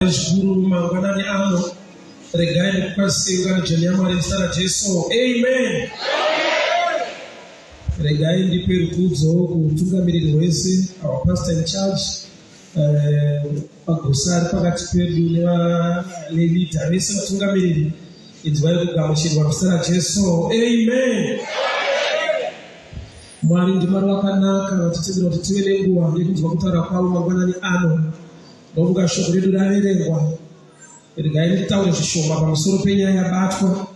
Zvikuru mangwanani ano, regai ndikukwazisei ungano dzvene yaMwari muzita raJesu. Amen. Regai ndipe rukudzo kuutungamiriri hwese, our pastor in charge, eh, magosa ari pakati pedu neleader vese vatungamiriri, inzwai kugamuchirwa muzita raJesu. Amen. Mwari ndiMwari wakanaka, vatitendera kuti tive nenguva yekunzwa kutaura kwavo mangwanani ano. Ndofunga shoko redu raverengwa. Regai nditaure zvishoma pamusoro penyaya yabatwa.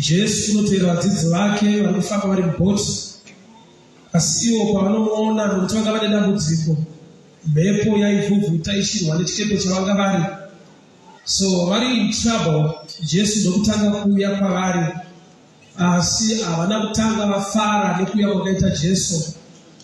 Jesu unotevera vadzidzi vake vari kufamba vari mubhoti, asi ivo pavanomuona, nokuti vanga vane dambudziko, mhepo yaivhuvhuta ichirwa nechikepe chavanga vari, so vari in trouble. Jesu ndokutanga kuuya kwavari. Asi havana kutanga vafara nekuuya kwakaita Jesu,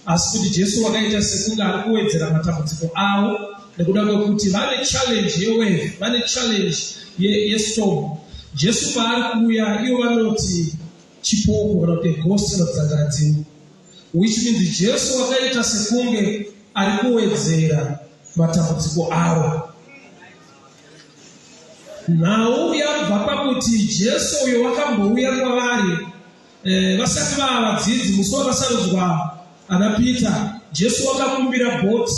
asi kuti Jesu wakaita sekunge ari kuwedzera matambudziko avo nekuda kwekuti vane challenge yewave, vane challenge yestorm. Jesu paari kuuya, ivo vanoti chipoko kana kuti ghost kana kuti dzangaradzimu, which means Jesu wakaita sekunge ari kuwedzera matambudziko avo. Nhau yabva pakuti Jesu uyo wakambouya kwavari eh, vasati vava vadzidzi, musi wakasarudzwa ana Peter, Jesu wakakumbira bhoti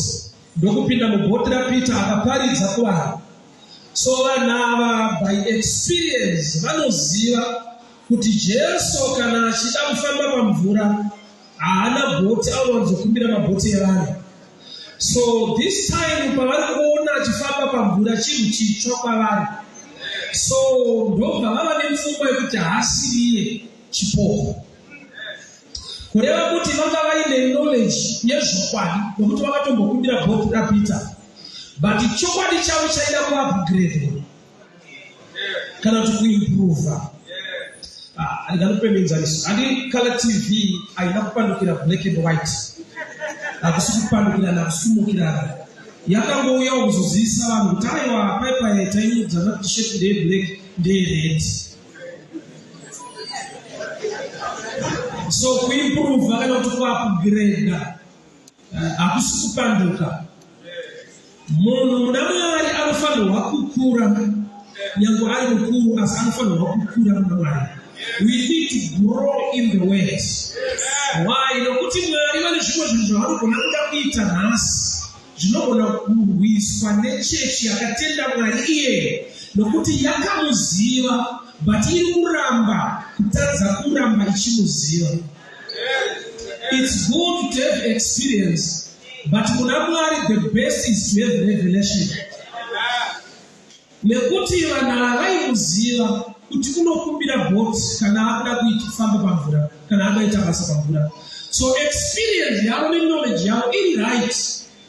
ndokupinda mubhoti raPeter akaparidza kuvanhu. So vanhu ava by experience vanoziva kuti Jesu kana achida kufamba pamvura haana bhoti, anowanzokumbira mabhoti evanhu. So this time pavari kuona achifamba pamvura chinhu chitsva kwavari, so ndobva vava nepfungwa yekuti haasiriye chipoko, kureva kuti vanga vaine knowledge yezvokwadi nokuti vakatombokumbira bhoti raPeter, but chokwadi chavo chaida kuupgradwa kana kuti kuimprova. Ndinope muenzaniso. Handi color TV haina kupandukira black and white, hakusi kupandukirana, hakusi kumukirana. Yakangouyawo kuzozivisa vanhu kuti aiwa, paipai taiudzana kuti shirt ndeye black, ndeye red. So kuimprova kana kuti kuupgrada hakusi kupanduka. Munhu muna Mwari anofanirwa kukura, nyange ari mukuru, asi anofanirwa kukura muna Mwari. We need to grow in the word. Why? Nokuti Mwari vane zvimwe zvinhu zvavanogona kuda kuita nhasi zvinogona kurwiswa nechechi yakatenda Mwari iyeye, nokuti yakamuziva but iri kuramba, kutadza kuramba ichimuziva. It's good to have experience, but muna Mwari the best is to have revelation, nekuti vanhu ava vaimuziva kuti unokumbira bhoti kana akuda kufamba pamvura, kana akuita basa pamvura. So experience yavo neknowledge yavo iri right,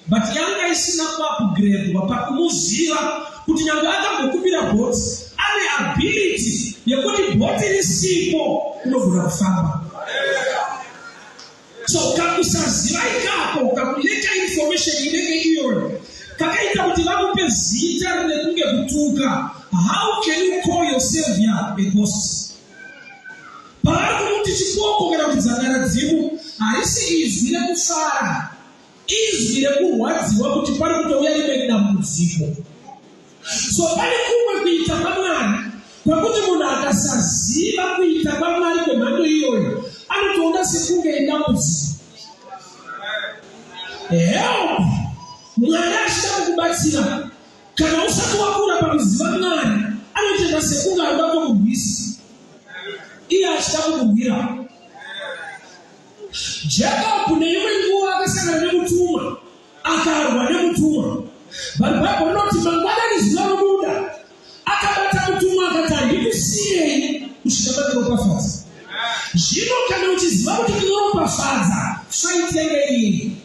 but yanga isina kuupgradwa pakumuziva kuti nyange akambokumbira bhoti, ane ability yekuti bhoti risipo unogona kufamba. So kakusaziva ikako, kakulacka information inenge iyoyo, kakaita kuti vamupe zita rine kunge kutuka. How can you call your savior a ghost? Pavari kumuti chipoko kana kuti dzangaradzimu, harisi izwi rekufara, izwi rekurwadziwa kuti pari kutouya rimwe dambudziko. So pane kumwe kuita kwaMwari kwekuti munhu akasaziva kuita kwaMwari kwemhando iyoyo anotoona sekunge idambudziko. Help Mwari achida kukubatsira, kana usati wakura pakuziva Mwari, anotoita sekunge arikuda kukurwisa iye achida kukurwira. Jacob neimwe nguva akasangana nemutumwa, akarwa nemutumwa, but Bhaibheri rinoti mangwanani zuva robuda akabata mutumwa akati, "Handikusiyei kusvika mandiropafadza." Zvino kana uchiziva kuti ndinoropafadza, fight yanga iri,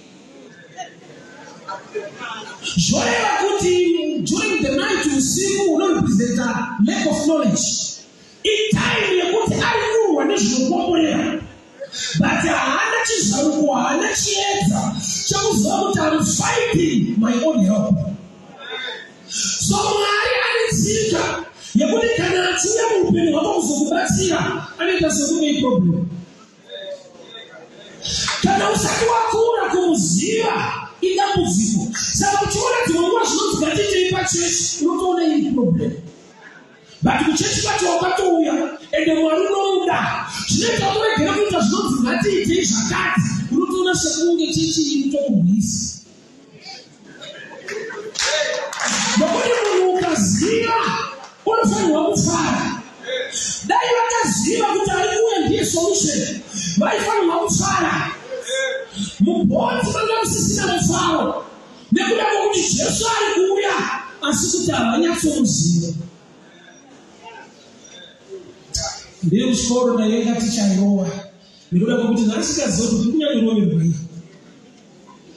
zvoreva kuti during the night, usiku unorepresenta lack of knowledge, itime yekuti ari kurwa nezvinokomborera, but haana chizaruko, haana chiedza chekuziva kuti am fighting my own help. So Mwari ane tsika yekuti kana achiuya muupenyu hwako kuzokubatsira, anoita sekunge iproblem. Kana usati wakura kumuziva. Idambudziko. Saka uchiona dzimwe nguva zvinonzi ngatiitei pachechi, unotoona iri problem. But kuchechi kwacho wakatouya ende Mwari unomuda. Zvinoita kuti uregere kuita zvinonzi ngatiitei zvakati, unotoona sekunge chechi iri tokurwisa. Nokuti munhu ukaziva unofanirwa kufara. Dai vakaziva kuti ari kuuya ndiye solution, vaifanirwa kufara. Mubhoti manga musisina mufaro nekuda kwokuti Jesu ari kuuya, asi kuti havanyatsomuziva. Ndiri kuchikoro ndaienda tichairova nekuda kwekuti ndandisikaziva kuti ndikunyanyoroverwei.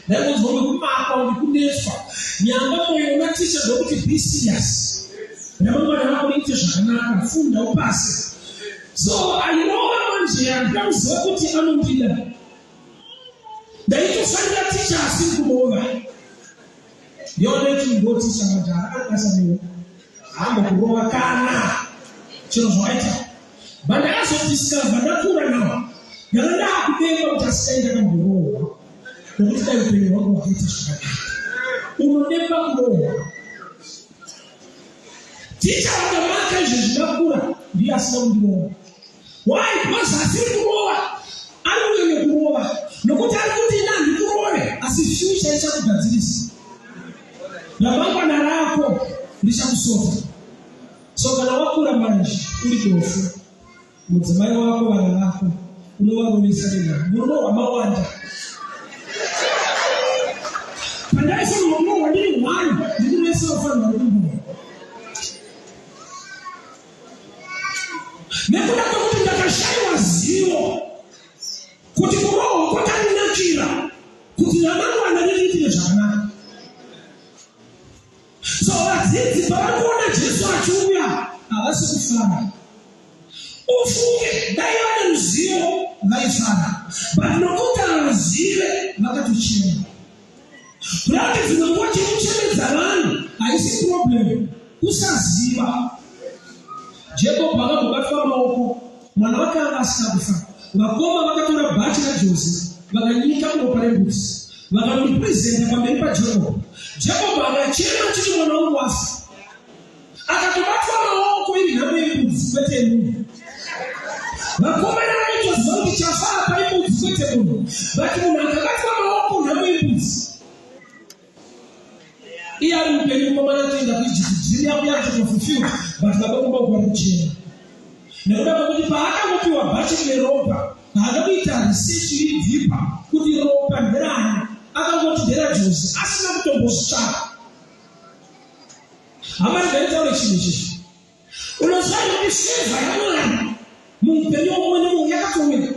Ndaingonzwa nekumakwa nekunetswa. Nyamba moyo una ticha ndokuti be serious. Ramangwana rako riite zvakanaka, funda upase. So airova manje handina kuziva kuti anondida. Ndaitofarira ticha asiri kurova. Ndioneti ndo ticha manje haana basa newe. Haambokurova kana chero zvawaita. But ndakazodiscover ndakura now. Ndanga ndaakudemba kuti asi dai ndakamborohwa. Nokuti dai upenyu hwangu hwakaita zvakanaka. Unodemba kurohwa. Ticha vakamaka izvezvi ndakura ndiye asina kundirova. Why? Because asiri kurova ari kunyanya kurova nokuti ari kuti ini handikurove asi future ichakugadzirisa. Ramangwana rako richakusota. So kana wakura manje uri dofo, mudzimai wako, vana vako unovarovesa nenhamo. Murume wamawanda. Pandaifanirwa kurohwa ndiri one, ndiri vese vafanirwa kumboa. Nekuda kwekuti ndakashaiwa zivo kuti kurohwa kwakandinakira kuti ramangwana rindiitire zvakanaka. So vadzidzi pavari kuona Jesu achiuya havasi kufara. Ufunge dai vane ruzivo vaifara, but nokuti havazive vakatochema. Kureva kuti dzimwe nguva chinochemedza vanhu haisi problem, kusaziva. Jacob akambobatwa maoko, mwana wake anga asina kufa. Vakoma vakatora bhachi raJose vakanyika muropa rembudzi vakanoripresenta pamberi paJacob. Jacob akachema achiti mwana wangu wafa. Akatobatwa maoko iri nhamo yembudzi kwete yemunhu. Vakomana vaitoziva kuti chafa apa imbudzi kwete munhu, but munhu akabatwa maoko nhamo yembudzi. Iye ari mupenyu mukomana atoenda kuEgypt, dream yako yakutofulfilled, but baba kumba uko vari kuchema. Nekuda kwekuti paakangopiwa bhachi rine ropa, haana kuita research iri deeper kuti ropa nderani, akangoti nderaJose asina kutombozvitsvaka. Hama regai nditaure chinhu ichi. Unoziva here kuti fevha yaMwari muupenyu womumwe nemumwe yakatouya?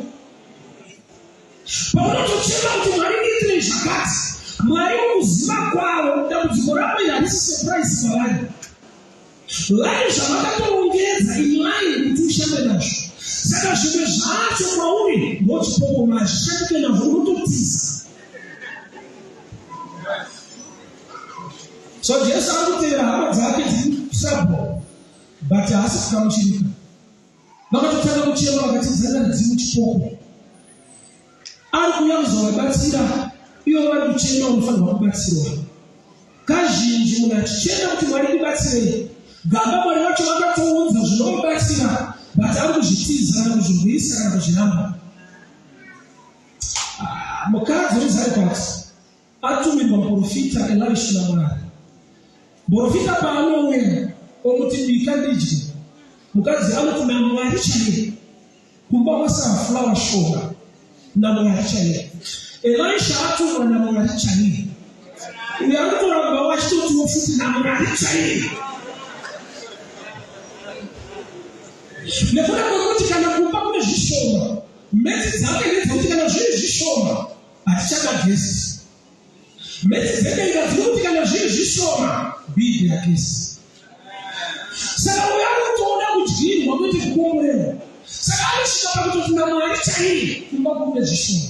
Paunotochema kuti Mwari ndiitirei zvakati, Mwari mukuziva kwavo dambudziko rako iri harisi surprise kwavari. Vane zvavakatorongedza in line kuti ushande nazvo. Saka zvimwe zvacho kwauri ndochipokoma hazvishandike nazvo unototiza. So Jesu ari kutevera hama dzake dziri trouble but haasi kugamuchirika. Vakatotanga kuchema vakati zana ridzimu chipoko. Ari kuuya kuzovabatsira ivo vari kuchema unofanirwa kubatsirwa. Kazhinji munhu achichema kuti Mwari ndibatsirei, gamba Mwari vacho vakatounza zvinomubatsira but ari kuzvitiza kana kuzvirwisa kana kuzviramba. Ah, mukadzi wemuZarepati Atumirwa muporofita Elisha naMwari. Muporofita paanouya omuti bika ndidye, mukadzi anoti naMwari chaiye. Kumba kwasara flour shoma naMwari chaiye. Elisha atumwa naMwari chaiye. Uyo anotorambawo achitotiwo futi naMwari chaiye. Nekuda kwekuti kana kumba kune zvishoma, metsi dzake ndedzekuti kana zviri zvishoma Hatichada guest. Mheti dzedenga dziri kuti kana zviri zvishoma be their guest. Saka uyo ari kutoda kudyirwa kwete kukomborerwa. Saka anosvika pakutoti naMwari chaiye kumba kune zvishoma.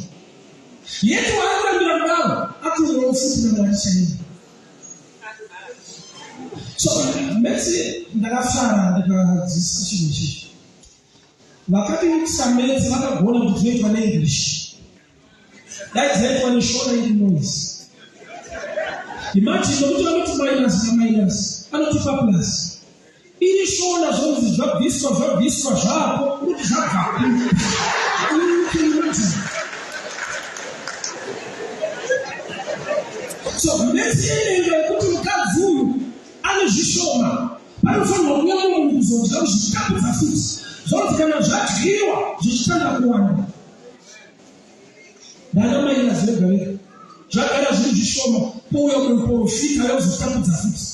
Yeti waari kurambira kudaro atorwawo futi naMwari chaiye. So mheti ndakafara ndikadzisa chinhu ichichi. Vakatiitisa maths vakagona kuti zvinoitwa neEnglish. Dai dzaitwa neShona iri noise. Imagine nokuti vanoti minus naminus anotipa plus. Iri shona zvonzi zvabviswa zvabviswa zvapo kuti zvabva So mhesi yenenga yekuti mukadzi uyu ane zvishoma panofanirwa kuuya mumwe munhu kuzodya kuzvitapudza futi zvonzi kana zvadyiwa zvichitanga kuwanda. Ndana mai nazi vega vega zvagara zviri zvishoma pouya umwe muprofita auya kuzotapudza futi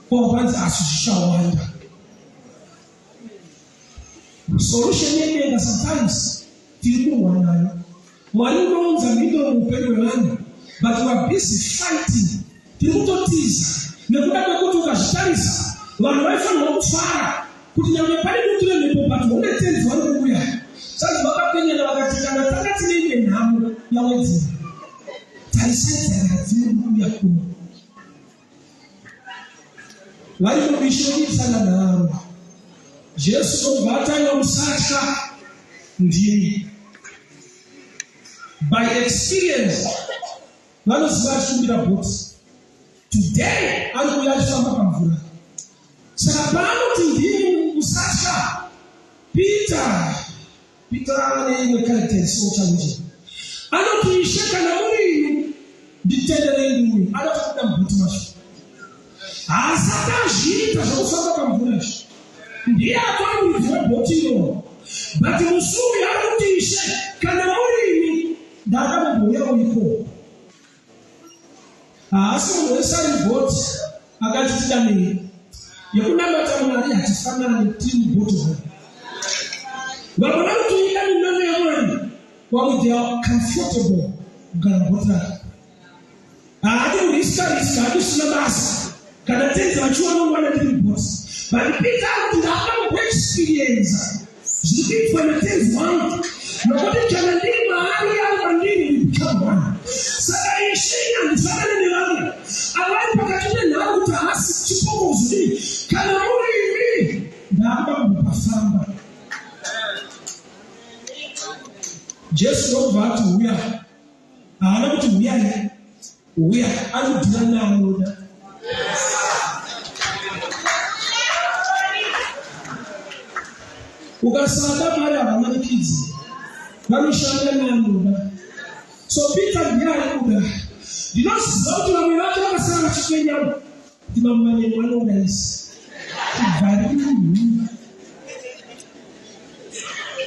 kwavanzi asi zvichawanda. Solution yedenga sometimes tiri kurwa nayo. Mwari unounza mhinduro muupenyu hwevanhu but we are busy fighting. Tiri kutotiza nekuda kwekuti ukazvitarisa vanhu vaifanirwa kufara kuti nyangwe pane dutu remhepo but hone tenzi vari kuuya. Sanzi vakapenyana vakati kana tanga tine imwe nhamo yawedzera tarisai dzarara dziri kuuya kuno. Vari mubishi rekuitisana nharo. Jesu ndokubva ataiwa musatya ndini. By experience vanoziva achikumbira bhutsu. Today ari kuuya achifamba pamvura. Saka paanoti ndini usatya Peter, Peter ane imwe character is so challenging. Anoti ishe kana muri imi nditenderei ndiuye. Anoti kuda mubhuti macho. Haasati azviita zvekufamba pamvura izvi. Ndiye atori muridzi webhoti iroro. But musi uyu ari kuti ishe kana muri imi ndada kumbouyawo ikoko. Haasi munhu wese ari mubhoti akati tidanei. Yekunamata Mwari hatifanani tiri mubhoti zvedu. Vamwe vanotoida minana yaMwari vamwe they are comfortable kugara mubhoti rake. Haadi kuriska riska haadi zvisina basa. Kana tenzi vachiona unowana ndiri mubhoti. But Peter anoti ndakuda kumboexperienza zviri kuitwa natenzi wangu nokuti kana ndiri maari ari mandiri we become one. Saka ishe ini handifanane nevamwe ava vari pakati penharo kuti haasi chipoko kuzodii. Kana muri imi ndakuda kumbopafamba. Jesu ndokubva ati huya. Haana kuti huyai. Uya ari kudhila neanoda. Ukasada Mwari havamanikidzi, vanoshanda neanoda. So Peter ndiye ari kuda. Ndinoziva kuti vamwe vake vakasara vachikwenyana kuti mamwe maneno anourayisa. Kubva rini?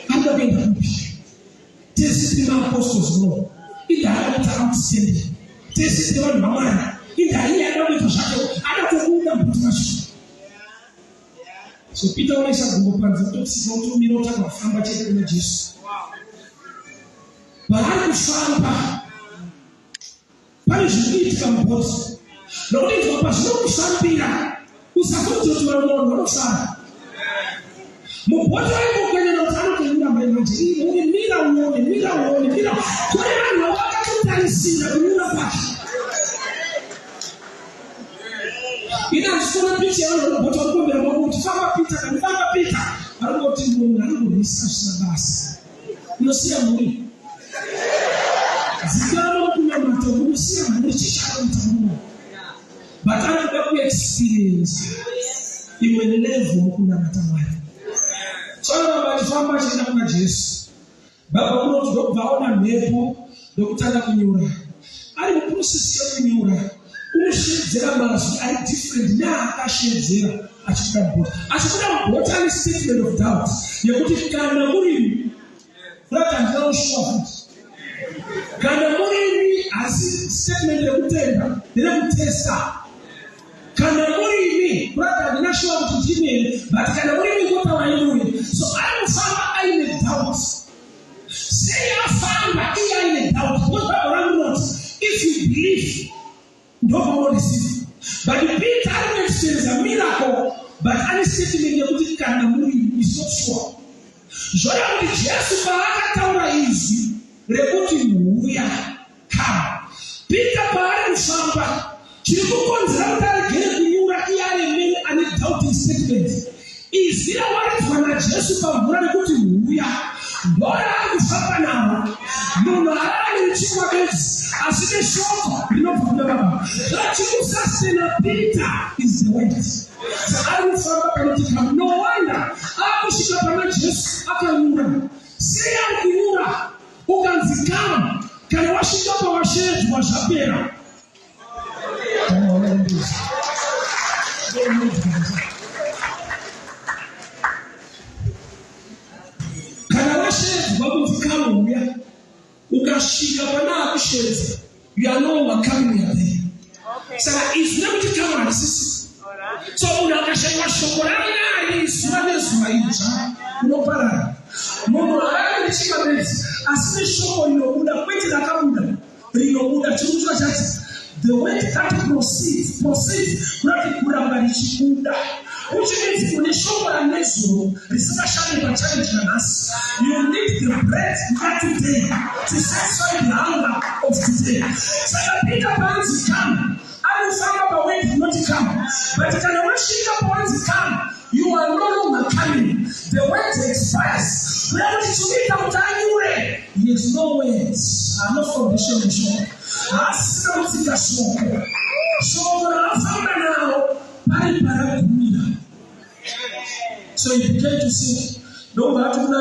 Anoda kuenda kupi? Tese tiri maapostles muno. Inda ada kuita outstanding. Tese tiri vanhu vaMwari. Inda iye ada kuita zvake. Ada kubuda mbuti macho. So Peter unoisa gumbo panze utotsika utomira utanga kufamba chete kuna Jesu. Paari kufamba Pane zviri kuitika mubhoti nokuti inzwa pazvinokufambira usafungidzira kuti vamwe vanhu vanofara mubhoti vaingokwenyana kuti anotonyura mai manje uri mira uone mira uone mira kune vanhu vavakatotarisira kunyura kwake ini handisikuona picha yevanhu vari mubhoti vari kuombera maoko kuti famba pita kani famba pita vari kungoti munhu anongorwisa zvisina basa unosiya mhuri dzikama mukunamata unosiya mhuri chichakaita muno but anoda kuexperience imwe level mukunamata mwari so anoramba achifamba achienda kuna jesu baba unoti ndokubva aona mhepo ndokutanga kunyura ari muprocess yekunyura unoshedzera mazwi ari different neaakashedzera achibuda mubhoti achibuda mubhoti ane statement of doubt yekuti kana murimi kurati handina kushuwa futi kana murimi asi statement rekutenda nderekutesta kana murimi kurati handina shuwa kuti ndimi here but kana murimi ngotaura imuye so ari kufamba aine doubt sei afamba iye aine doubt because bible rangu rinoti if you believe ndopaunoreceive but peter ari kuexperienza miracle but ane statement yekuti kana muri is not sure zvoreva kuti jesu paakataura izwi rekuti huya come peter paari kufamba chiri kukonzera kuti aregere kunyura iye aremene ane doubting statement izwi rawaridzwa najesu pamvura rekuti huya ndoraari kufamba naro. Munhu haararami nechingwa bedzi, asi neshoko rinobva kuna Baba. Zvachikusustaina Peter is the word. Saka ari kufamba panoti come. No wonder akusvika pana Jesu akanyura. Sei ari kunyura? Ukanzi come, kana wasvika pawashedzwa zvapera. Kana washedzwa kunzi come uya, ukasvika pana akushedza, you are no longer coming, you are there. Saka izwi rekuti come harisisi. So munhu akashaiwa shoko raMwari zuva nezuva idzva, unoparara. Munhu haararami nechingwa bedzi, asi neshoko rinobuda, kwete rakabuda, rinobuda. Chiri kuchiva chati the word that proceeds, proceeds kurati kuramba richibuda, which means une shoko ranezuro risingashande pachallenge ranhasi. You need the bread ya today to satisfy the hunger of today. Saka Peter paanzi come, ari kufamba paword rinoti come, but kana wasvika pawanzi come, you are no longer coming, the word expires. Kuda kuti chikuita kuti anyure, he has no words, haana foundation yeshoko, haasisina kutsika shoko. Shoko raafamba naro pari paragumira. So he began to sink. Ndobva ati kuna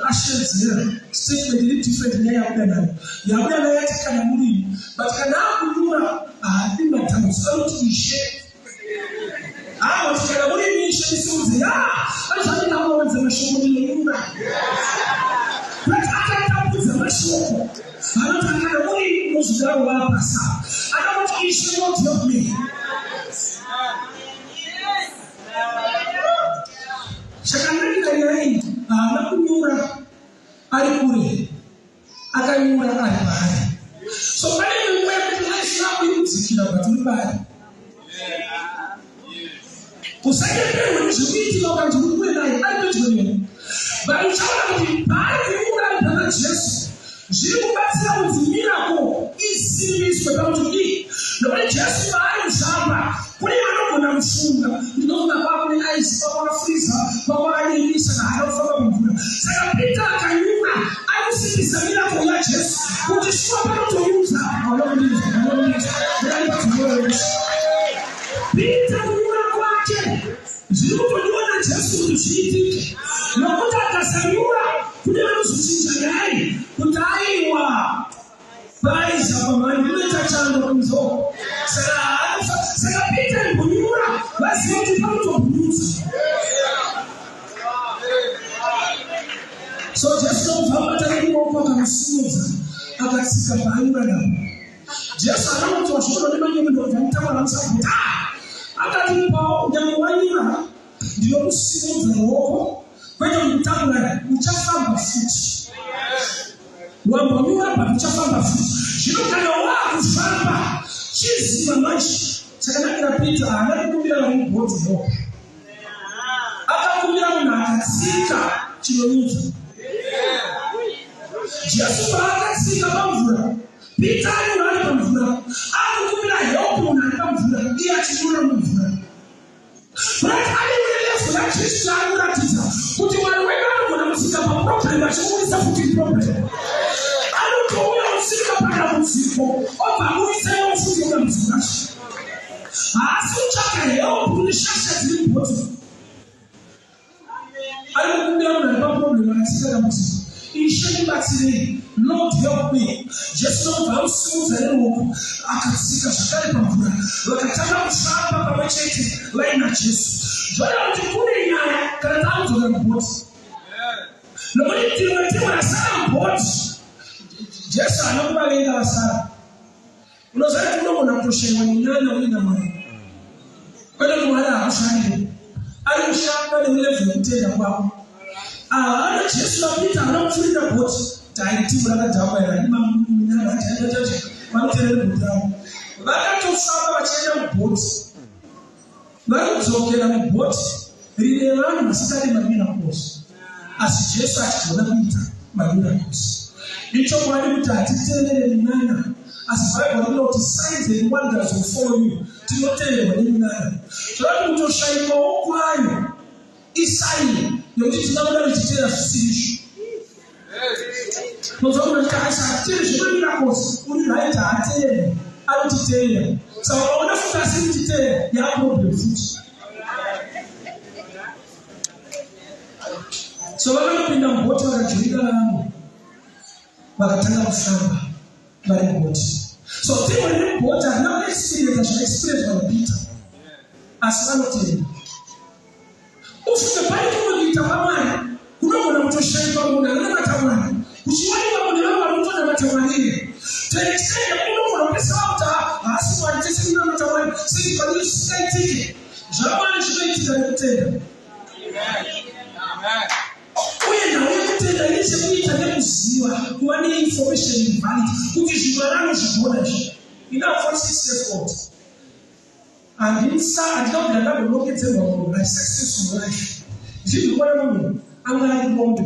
ashedzera statement iri different neyabuda nayo. Yabuda nayo yati kana murimi, but kana akunyura haadi matambudziko, anoti Ishe. Anoti kana murimi Ishe ndisimudze. Ya, anozvati ndakawanza mashoko ndinonyura. But akatambudza mashoko. Anoti kana murimi muzvidaro vapasa. Akati Ishe, Lord help me. Chakanakira nyaya iyi, haana kunyura ari kure, akanyura ari paari. So pane nguva yekuti life yako iri kudzikira, but uri paari. Usanyeperwe nezvekuitika ukanzi uri kure naye, ari pedyo newe. But uchaona kuti paari kunyura ari pana Jesu, zviri kubatsira kunzi miracle isimbiswe pakuti kudii, nokuti Jesu paari kufamba kune vanogona kufunga, ndinofunga kwakune aisi, kwakwakafriza, kwakwakadini, saka haana kufamba mumvura. Saka Peter akanyura ari kusimbisa miracle yaJesu kuti shuwa panotoyuza. Peter kunyura kwake zviri kutodiwa naJesu kuti zviitike, nokuti akasanyura kune vanozochinja nyaya kuti aiwa, paisa pamhani kunoita chando kunzo. Saka Peter imbonyura vaziva kuti panotobhunyudza. So Jesu ndokubva abata neruoko akamusimudza, akatsika paanyura napo. Jesu akanoti wazviona nemanyemwe, ndokubva mutaura musabhuta, akati pao nyangwe wanyura, ndinokusimudza ruoko, kwete kukutakura, uchafamba futi. Wambonyura, but uchafamba futi. Zvino kana waakufamba, chiziva manje chakanakira Peter, haana kukumbira vari mubhodhi help, akakumbira munhu akatsika chinonyudza. Jesu paakatsika pamvura, Peter anyura ari pamvura, akukumbira help munhu ari pamvura, iye achinyura mumvura. But ane level yaJesu yaanoratidza kuti Mwari wedu anogona kutsika paproblem achimuisa futi problem. Anotouya kutsika padambudziko, obva amuisaiwo futi mudambudziko racho. Haasi kutsvaka help kune shasha dziri mubhoti, ari kukumbira munhu ari paproblem akatsika dambudziko. Ishe ndibatsirei, Lord help me. Jesu ndokubva amusimudza neruoko, akatsika zvakare pamvura, vakatanga kufamba pamwe chete vaina Jesu. Zvoreva kuti kune nyaya kana takudzokera mubhoti, nokuti timwe timwe rasara mubhoti, Jesu haana kuvavenga vasara. Unoziva kuti unogona kutoshayiwa nenyanya uina Mwari, kwete kuti Mwari haakushandiri, ari kushanda nelevel yekutenda kwako. Ahana Jesu naPeter haana kupfurira bhoti tai timu rakadhakwa ira vanoterere bhoti ravo. Vakatofamba vachienda mubhoti, vari kudzokera mubhoti rine vanhu vasingadi mamiracles, asi Jesu achigona kuita mamiracles. Ichokwadi kuti hatiteerere minana, asi Bhaibheri rinoti signs and wonders will follow you. Tinoteererwa neminana. Zvava kutoshayikwawo kwayo isign yekuti tingabuda tichiteera zvisirizvo. Tinonzwa munhu achiti aisa hatitendi zvemamiracles, uri right haatendi, anotiteya. Saka ukaona futi asiri kutiteya, yaproblem futi. So vakanopinda mubhoti vakajoina vamwe vakatanga kufamba vari mubhoti. So team riri mubhoti harina kuexperiensa zvakaexperiencwa naPeter, asi vanotenda. Ufunge pane kumwe kuita kwaMwari kunogona kutoshaikwa munhu anonamata Mwari kuchiwanikwa mune vamwe vari kutonamata Mwari here? To an extent yekuti unogona kupesera kuti haasi Mwari tese tinonamata Mwari sei pane zvisingaitike. ZvaMwari zvinoitika nekutenda. Uye nhau yekutenda ine chekuita nekuziva kuva neinformation iri valid kuti zvimwari anozvigona izvi. Ini am 46 years old. Handisa handina kubvira ndambonongedzerwa munhu like successful life. Ndichiri kuona munhu anga ari rombe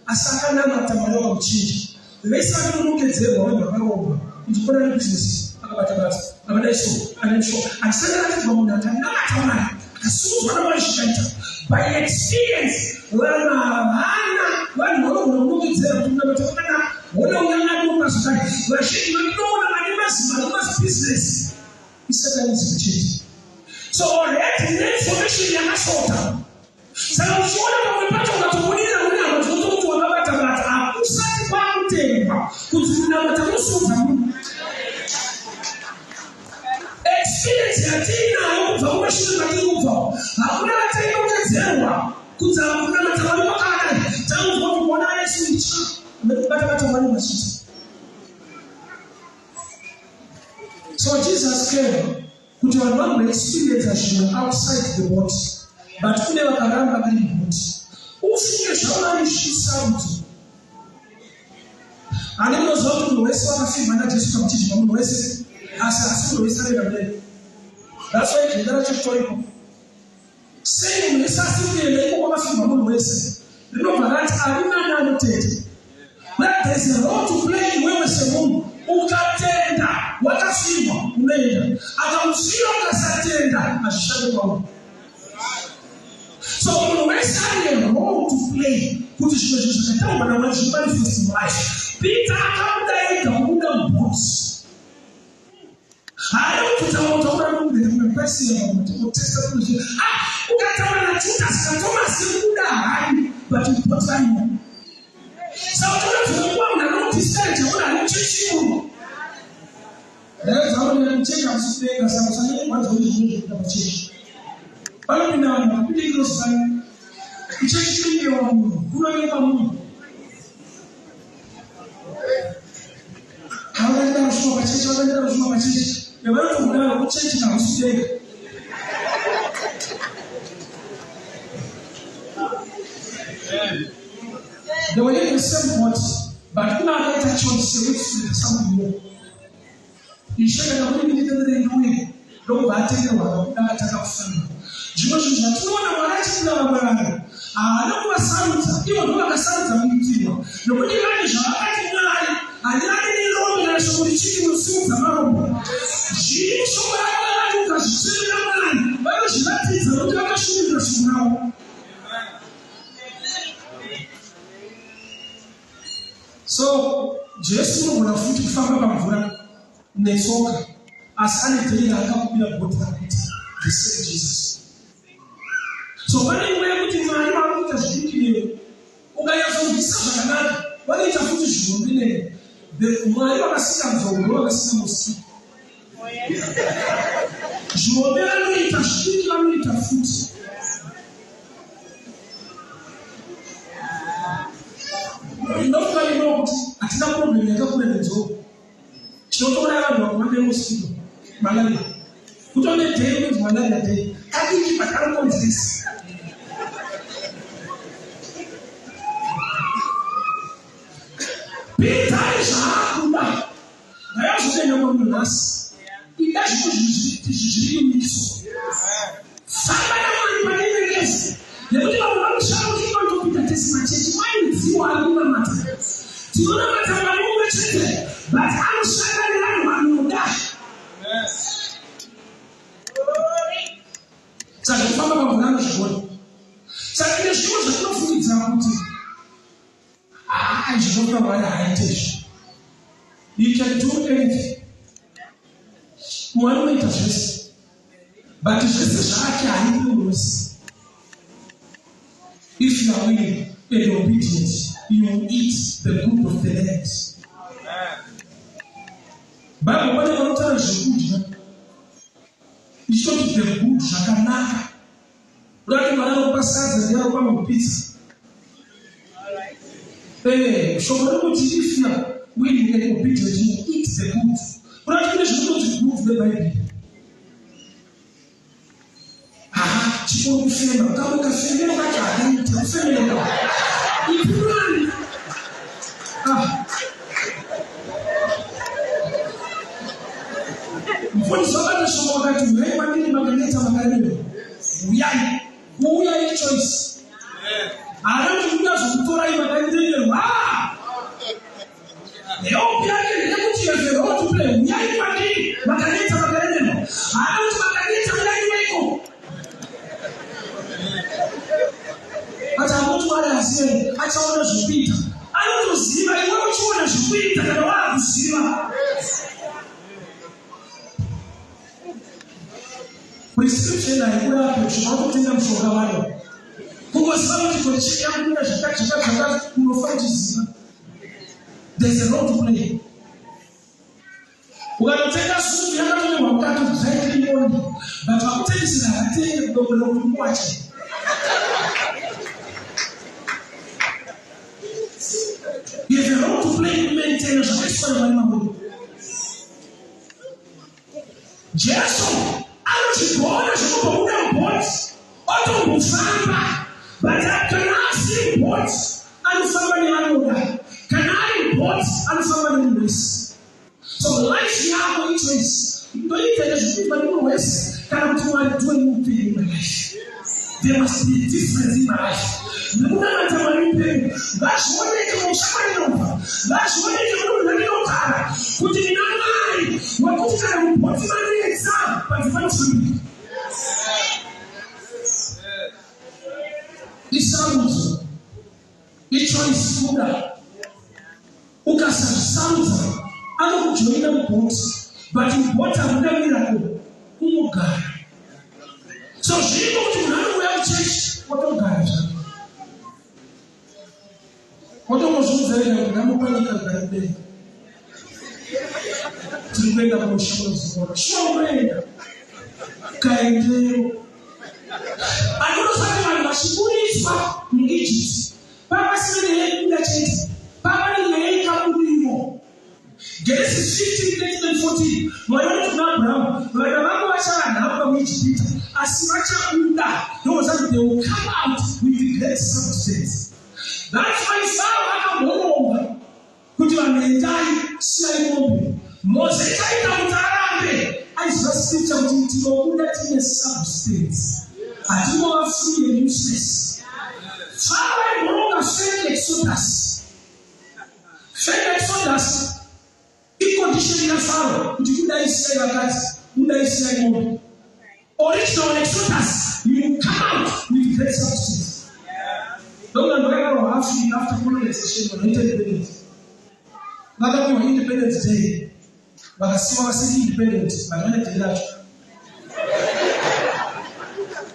asi akanamata Mwari vakamuchinja. Vese vakanonongedzerwa vanhu vakaromba kuti kona ane business akabata bata akadai so akadai so. Handisati ndaratidzwa munhu akanamata Mwari akasimudzwa naMwari zvikaita. By experience vanhu havana vanhu vanogona kunongedzera kuti kunamata kwakanaka. Hona uya anomba zvakare. Vazhinji vandinoona vane mazimari mazibusiness isatanism chete so already ndine information yakashota saka uchiona pamwe pacho ukatobudirira kunama tinotokuti wakabata bata hakusati kwakutendwa kuti kunamata kunosimudza munhu experience yatiinayo kubva kumashure kwatiri kubva hakuna vatainongedzerwa kuti kunamata mwari kwakadai taunzwa kuti kuona yesu itsva nekubata bata mwari machita So Jesus came kuti vanhu vamboexperiensa zvimwe outside the boat but kune vakaramba vari muboat. Ufunge zvaMwari zvichisarudzo. Ani munoziva kuti munhu wese wakafirwa naJesu pamuchinjikwa munhu wese asi asi munhu wese anoenda kudenga. That's why genda racho ritoripo. Sei munhu wese asiri kuenda iko kwakafirwa munhu wese? Rinobva rati ari nani anotenda. But there is a role to play iwewe semunhu. Ukatenda wakafirwa unoenda. Akamusiya ukasatenda hazvishande kwauri. So munhu wese ane role to play kuti zvimwe zvinhu zvakataurwa naMwari zvimanifest in life. Peter akabuda ega kubuda mubhokisi. Haana kutaura kutaura nokuenda kunapasira kuti kutesta kuti ah ukataura naJudas naThomas kubuda hayi but but varimo. Saka unotoona kuva munhu anodiscourage munhu ari muchechi munhu. Ndaedza kuti muchechi hamusi kudenga saka usanyanye kurwadziwa nezvinhu zvekuita pachechi. Panopinda vanhu vakapinda ingirozi pano. Kuchechi kunonyewa munhu, kunonyepa munhu. Vakaenda kusvika pachechi, vakaenda kusvika pachechi. Yavanotokudaro kuchechi hamusi kudenga. They were in the same boat, but kuna akaita choice yekuti something more. Ishe kana muri nditendere ndiuye ndokubva atenderwa akabuda akatanga kufamba. Zvimwe zvinhu zvatinoona Mwari achiitira vamwe vanhu haana kuvasarudza ivo ndo vakasarudza kuitirwa nokuti vane zvavakati Mwari handirani nerombe kana shoko richiti munosimudza marombo zviri mushoko ravo vavati ukazvitevera Mwari vanozviratidza nokuti vakashumirira shoko ravo. So Jesu unogona futi kufamba pamvura netsoka asi ane day raakakumbira bhoti raPeter the same Jesus. So pane nguva yekuti Mwari vari kuita zvidiki newe ukanyatsonzwisisa zvakanaka vanoita futi zvihombe newe. Mwari vakasika nzou ndovakasika mosquito. Zvihombe vanoita zvidiki vanoita futi. Ndofunga ino kuti hatina problem yakakura nenzou. Chinotouraya vanhu vakuma nemosquito malaria. Kutone day inonzi malaria day. Kadiki but kanokonzeresa. Peter zvaakuda. Ndakazotenda munhu nhasi. Ida zvimwe zvinhu zviri unique. Famba naMwari pane imwe level yekuti vamwe vanoshaya kuti vanotopinda tese machechi maidziwo ari kunamata. Tinonamata Mwari mumwe chete but anoshanda nevanhu vanoda. Saka kufamba pamvura anozvigona. Saka ine zvimwe zvatinofungidzira kuti haa izvi zvokuda Unofunga Mwari haaite izvi? You can do anything. Mwari unoita zvese, but zvese zvake haidi munhu wese. If you are willing and obedient, you will eat the good of the land. Bible pane panotaura zvekudya, ichitoti the good, zvakanaka. Urati Mwari anokupa sadza, ndiye anokupa mupizza. Shoko rekuti if you are willing and obedient, you will eat the good. Urati kune zvekutonzi good neBhaibheri. Aha, chikoro kufema, kamwe kafemero kacho hakaita kufemereka. Ipurani. Ah. Mufundisi wakati shoko wakati uyai kwandiri makaneta makaremerwa. Uyai. Kuuya ichoice. Haana kuti kuda zvokutorai makaremerwa. Help yake ndeyekuti you have a role to play. Uyai kwandiri makaneta makaremerwa. Haana kuti makaneta uyai weiko. But hamuti Mwari azive, achaona zvekuita. Anotoziva iwe uchiona zvekuita kana waakuziva. Prescription haikurapi kusvika watotenga mushonga wayo. Kungoziva kuti condition yangu ina zvakati zvakati zvakati, unofa uchiziva. There's a role to play. Ukatotenga sutu yakatonyorwa mukati kuti dry clean only, but vakutengesera havatenge kudongorera kuti muwache. You have a role to play kumaintaina zvakaiswa naMwari mauri. Jesu anozvigona zvekubva buda mubhoti otombofamba, but kana asiri mubhoti anofamba nevanoda, kana ari mubhoti anofamba nemunhu wese. So life yako ichoice, ndoita nezvikuitwa nemunhu wese kana kuti Mwari do a new thing in my life. There must be a difference in my life. Nekunamata Mwari mupenyu, ngazvioneke musha kwandinobva, ngazvioneke mudunhu randinogara kuti ndina Mwari wekuti kana mubhoti manetsa panze panofambika. Isarudzo, ichoice kuda. Ukasazvisarudza anokujoina mubhoti, but mubhoti hamuna miracle, unogara. So zviriko kuti munhu anouya kuchechi otogara zvake, otongozviudza ega kuti ndamupanyika rugare kudenga, tiri kuenda kumusha kunozorora. Shuwa unoenda kaendeyo. Anonosati vanhu vachiburitswa muEgypt Pavasina nyaya yekubuda chete, pava nenyaya yekabudiriro. Genesis 15, 13 and 14, Mwari vanoti kuna Abrahamu, vana vako vachava nhapwa muIjipita, asi vachabuda. Ndozvati they will come out with great substance. That's why Farao akamboronga kuti vanhu endai, siyai mombe. Mose chaita kuti arambe, aiziva scripture kuti tinobuda tine substance, hatingova free and useless. Farao aimboronga fake exodus. Fake exodus icondition yaFaro kuti budai siyai vakadzi, budai siyai mombe. Original exodus, you will come out with great substance. Ndokuti vanhu vakarohwa Africa after colonization vanoita independence. Vakapiwa independence day, vakasiwa vasiri independent, but vane day racho.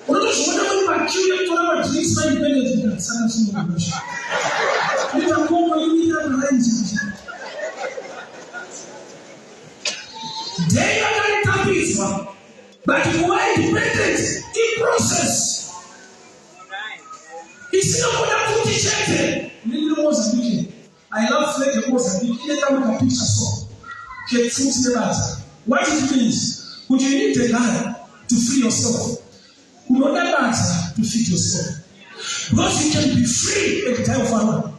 Unotozviona kuti makiu ekutora madrinks maindependent ndikasaka chinoosha. Kuita kongo imirira maraini. Day vakaitapidzwa, but kuva independent iprocess isina kuda kuti chete. Ndiri Mozambique, I love flag yeMozambique, ine kamwe kapicture so kepfuti nebadza. What it means kuti you need a gun to free yourself, unoda badza to feed yourself, because you can be free and die of hunger.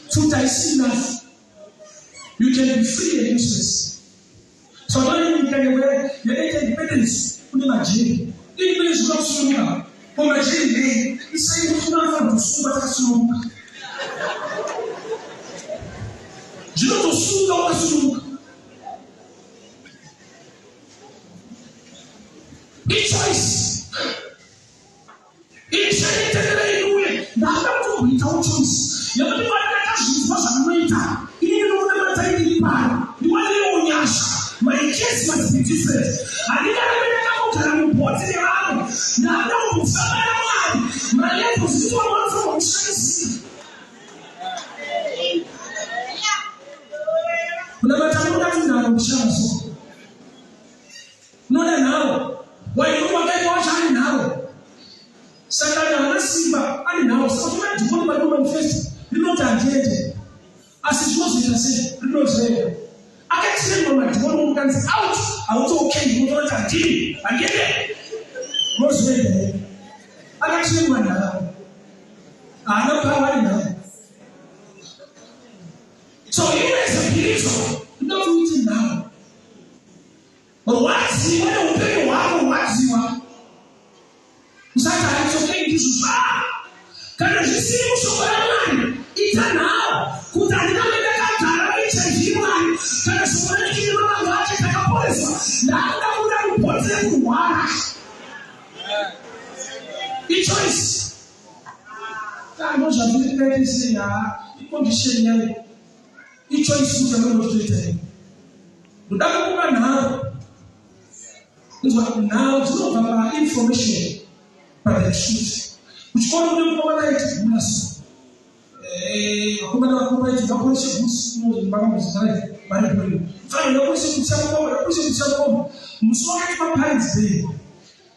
Pfuti haisi enough. You can be free and useless. So vane nyika yekuda yakaita independence kune majeri. Independence kuda kusununguka. Ko majeri nei? Isai kuti unofanira kusungwa takasununguka. Zvinotosunga wakasununguka. Ichoice. Ishe nditenderei uye ndada kutomboitawo choice. Ndakuda kufamba naMwari. Malevels ndiwo vanofanirwa kushamisika. Kunamata kunoda kunharo kushamaso. Unoda nharo. Wainoti wakaita wacho ane nharo. Satani haana simba, ane nharo. Saka tuna dhimoni pari kumanifest rinoti handiende. Asi zvinozoita sei? Rinozoenda. Akatiremwa madhimoni unokanzi out, hauti okay, unotaura kuti handini, handiende. Unozoenda here? Akatiremwa nharo. Haana power, ane nharo. So you as a believer, unoda kuti uite nharo. Rwadziwa neupenyu hwako, rwadziwa. Usati haitsokei ndizvo zva. Kana zvisiri mushoko raMwari, ita nharo kuti handirambe ndakagara neHIV Mwari. Kana shoko rachine mavanga acho takaporeswa, ndakuda kuda mubhoti rekurwara. Ichoice. Kana zvazviri kaite sei haa icondition yayo. Ichoice kuti anotoita here. Ndoda kukupa nharo. Inzwa, nharo dzinobva painformation, pa the truth. Kuchikoro kune mukomana aiti gula so. Vakomana vakuru vaiti ngaporeshe boots, vakambozvizara vari bwino. Mfana ngaporeshe boots yamukoma, ngaporeshe boots yamukoma. Musi wakaitwa parents day,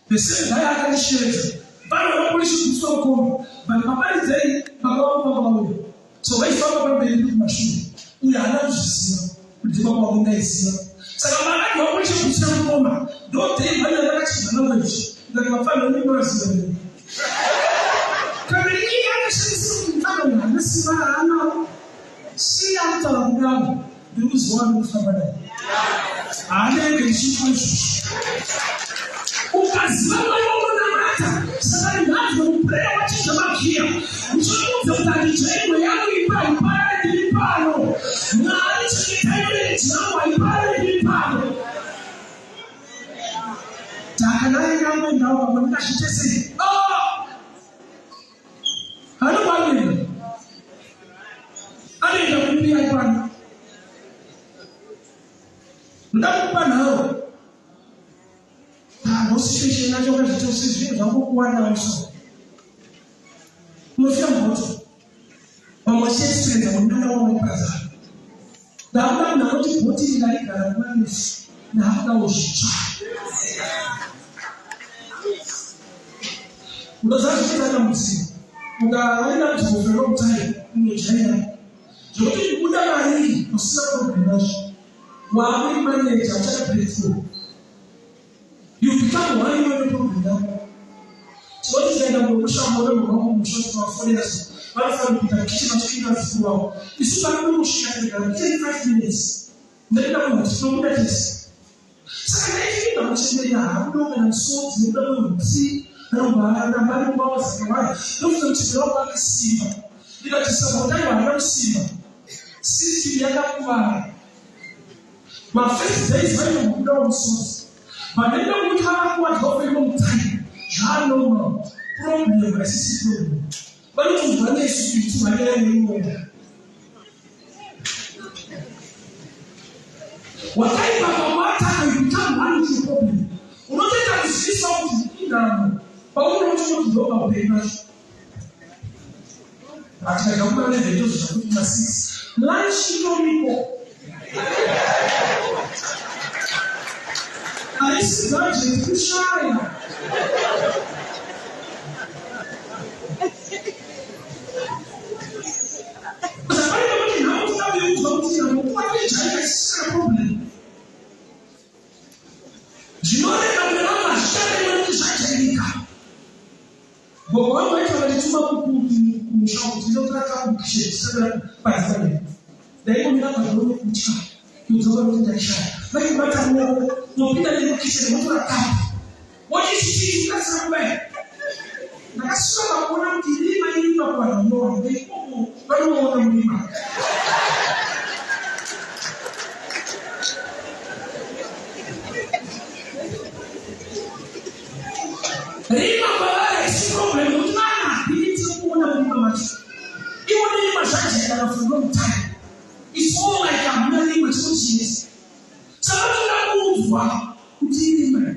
the same guy akandishevedza. Mfana ngaporeshe boots yamukoma. But paparents day, baba vangu vanga vauya. So vaifamba pamberi ndiri kumashure. Uyo haana kuzviziva kuti baba vangu ndaiziva. Saka vakati vaporeshe boots yamukoma, ndo day vana vakachinja language. Ndikati vapfana venyu munoziva here? Kana iye akashandisa kuti mufana uyu haana simba raanaro, siya kutaura kudaro, ndiri kuziva wandiri kufamba naye. Haanenge ndichiitwa izvozvo. Ukaziva Mwari waunonamata, saka rinhanzwe muprayer wachinja magiya. Uchamuudza kuti handijairwe yangu imba haiparare ndiri pano. Mwari chengetai marriage yangu haiparare ndiri pano. Takanai yangu ndawo pamwe ndingazviite sei? Ah! Haana kwaanoenda. Anoenda kupi ari pano? Ndoda kukupa nharo. Pano situation yacho wakazviita sei zvinhu zvangokuwanda so. Unofira mhoto. Vamwe vachiexperienza munana wamaiparazana. Ndakuda munhu anoti bhoti iri ndaigara nguva refu ndakudawo zvitsva. Unoziva zvinoita dambudziko ukava nedambudziko for a long time unojaira zvekuti kubuda mariri usina problem nazvo waakuri manager uchada breakthrough. You become one iwe neproblem yako. Tinoti tikaenda mumusha muone munhu wangu mumusha tinovafonera so vanofanira kupinda kitchen vachipinda vazukuru vavo. Isu panoda kusvika tikagara 35 minutes. Ndaida munhu kuti tinobuda tese. Saka ndaifika muchemberi haakuda kana musodzi nekuda kwehutsi ramba ari mumba wazakawanda. Ndofunga muchemberi wangu akasimba. Ndikati sabotaiwa haana kusimba. System yakakuvara. Mafirst days vainombobudawo musodzi. But ndaida kuti vakakuvadzwa for a long time. Zvanormal. Problem haisisi problem. Vanotonzwa nesu kuti mari yayo inoenda. Wakaipa pamwataka you become one with your problem. Unotoita kuzivisa kuti inhamo. Paunoona kuti ndo paupenyu pacho. Hatikaita kuda level tozosvika kuti ma 6. Lunch itoriko. Haisi budget kushaya. Zvakaita kuti nhamo toda kuiudzwa kuti nhamo kuwatoijaira isisina problem. Zvinoreva kune vamwe hazvicharema nekuti zvajairika. Gogo vangu vaiti vakandituma kumusha kuti ndinotora kapu kitchen tisabira panze pamene. Ndaingomira padoro nekutya kudzoka nokuti ndaishaya. Vaindibata ruoko mopinda nemukitchen motora kapu. Woti chichii chikasira kudai. Ndakasvika pakuona kuti rima irima kuvanhu vanowana veikoko vanoona murima. Rima kwavari haisi problem nekuti vana ability yekuona murima macho. Ivo nerima zvajairana for a long time. It's more like hamuna rima chinotinetsa. Saka vanoda kuudzwa kuti irima.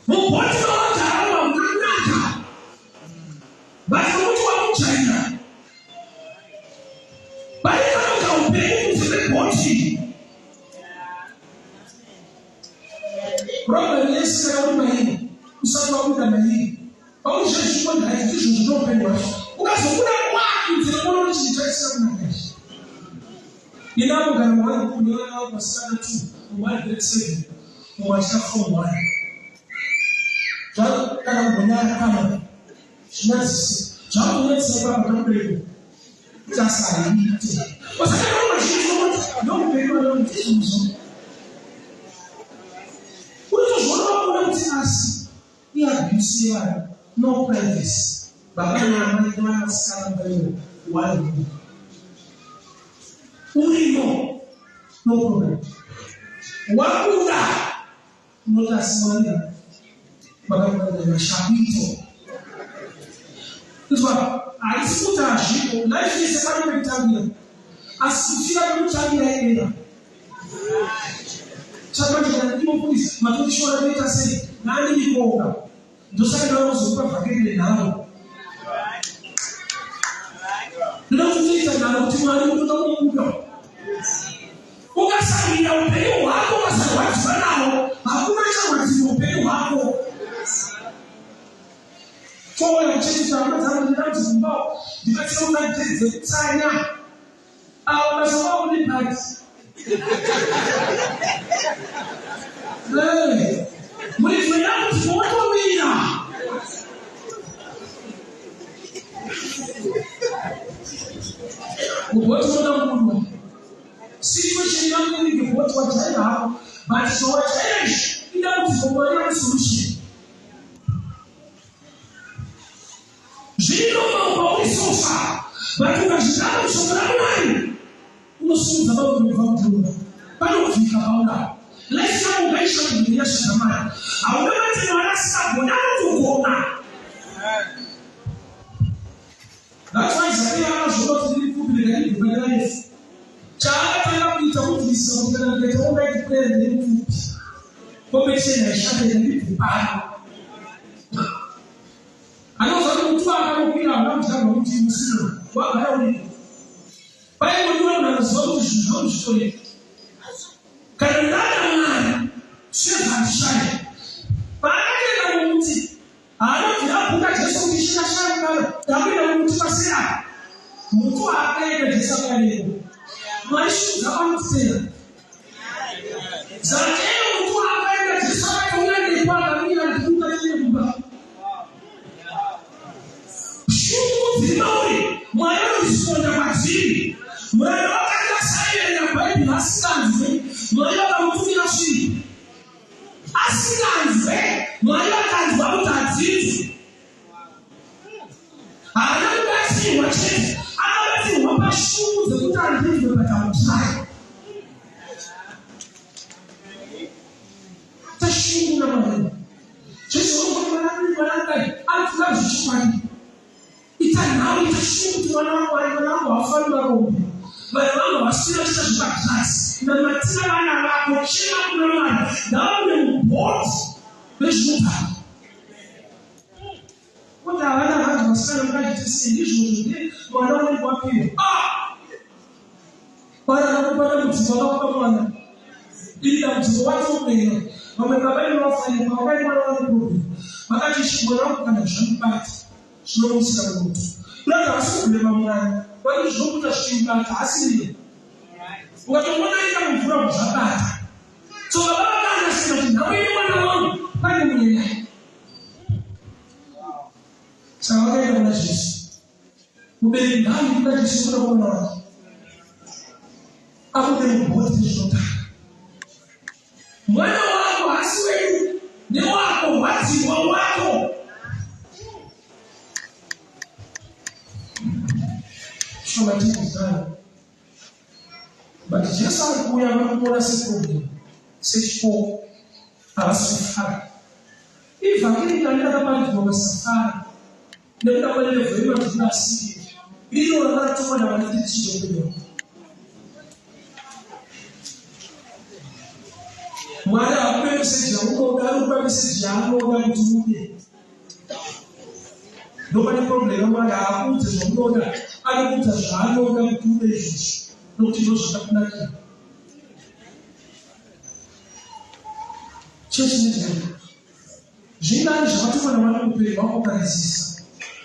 Mubhoti mawagara hamuna kunaka, but nokuti wakujaira pane kanoga upenyu kunze kwebhoti. Problem yese kana uri mairi, usati wabuda mairi, pauri zvezvikondaiti ndizvo zvinoupenyu hwacho. Ukazobuda wakunze kuona kuti chinhu chaisina kunaka ichi. Inamugara wangu kune vana vangu vasikana two, mumwe ari grade 7, mumwe achita form 1. Kana kumbonyara pano zvinyadzise zvakunyadzisa ipapa kamubereko kuti asaite osakaaazhinji ndoupenyu vanao ndizvozvo. Unotozviona wakuona kuti asi iabuse yevana, no privacy, baba naamai nevana vasikana mubaiwo one room urimo, no problem. Wabuda unoti asimanira makakuaa inzwa, haisi kuti hazvipo. Life yese pane pekutangira, asi kufira pekutangira irera chakanjana. Ndimofundisi matondishora toita sei nani mikoka, ndosaka ndavanozokupa vhangeri renharo. Ndoda kuti utoita nharo kuti Mwari utoda kumubuda. Ukasarwira upenyu hwako, ukasarwadziwa nawo, hakuna charwadzirwa upenyu hwako. Touya kuchechi, hama dzangu, ndinamdzimbawo ndikatsiura dzekutsanya avo basa vavo nepati muri dzimwe dambudziko watomira. Mubhoti unoda kubudwa. Situation yangu iri bhoti wajaira hako, but zvawajaira izvi idambudziko. Mwari ane solution. Zviri normal pauri so far, but ukazvitanga kushoko raMwari unosimudza maoko kubva kudhura panobvika paudaro. Life yako ukaishandura yasvika Mwari, hauna mati Mwari asingagona, anotogona. That's why Zakaria akazviona kuti ndiri pfupi, rega ndibve parefu. Chaakatanga kuita kubvisa kuti kana ndikaita all night prayer, ndiri pfupi, competition haishande, rega ndibve pano. Anoziva kuti muti waakanokwira hauna kudyarwa muti musina wagara uripo. Paingodiwa munhu anoziva kuti zvinhu zvangu zvitoripo. Kana ndada Mwari sezvandishaya, paakatoenda mumuti haanobvira abhuka Jesu kuti shingashaya mukana, ndakuenda mumuti pasera. Muti waakaenda Jesu akaeneko. Mwari shudza vanotitera Zakeo, muti waakaenda Jesu akati uya nepo, akamira ndikuka tine kumba. Shungu dziri mauri Mwari anoresponda kwadziri. Muranda wakanga asaiverenga Bhaibheri, asinganzwe, Mwari vakamutumira sviri. Asinganzwe, Mwari vakanzwa kuti hadzinzwe. Haana kubatsirwa chete, akabatsirwa pashungu dzekuti handinzwe patamutsvai tashungu naMwari. Jesu mwanadai anofunga zvechokwadi. Ita nhau, ita shungu kuti mwana wangu ari, mwana wangu haufani marombe, vanhu vangu havasina chiita zvepadrugs. Namatira vana vako, chema kuna Mwari, ngavabude mubhoti rezvinodhaka. Kuti havana hanzi vasikana mukachiti sei ndizvozvo ndi mwana unenge wapiwa. Ah! Mwana akakupa dambudziko, akakupa mwana iri dambudziko watomera. Vamwe baba inovafanira pavakai mwana wane problem, vakati mwana wangu kana zvamubata zvinomusira mumoto. Kuratidza havasi kublema mwana, vati zvinokuta zvichimubata hasiriyo. Ukatomona ita mumvura zvabata. So baba vakaanasira kuti nhau ine mwana wangu pane mweya. Saka vakaenda kuna Jesu. Mubereki ngaauye kuna Jesu kuda kwamwana wake abude mubhoti rezvinodhaka. Mwana wako hasi wedu, newako, rwadziwa wako. Shoma. But Jesu ari kuuya, vari kumuona seproblem, sechipoko, havasi kufara. Ivhangeri kani rakaparidzwa vasafara nekuda kwelevel yemanzwiro asiri rino rakatumwa navanoti tichizopinda. Mwari hakupe meseji yaunoda, anokupa meseji. Zvaanoda kuti ude. Ndopane problem yaMwari, haakuudze zvamunoda, anokuudza zvaanoda kuti ude izvozvo, nokuti ndozvakakunakira. Chechi nezvei zvingani zvakatumwa naMwari muupenyu hwako ukaresisa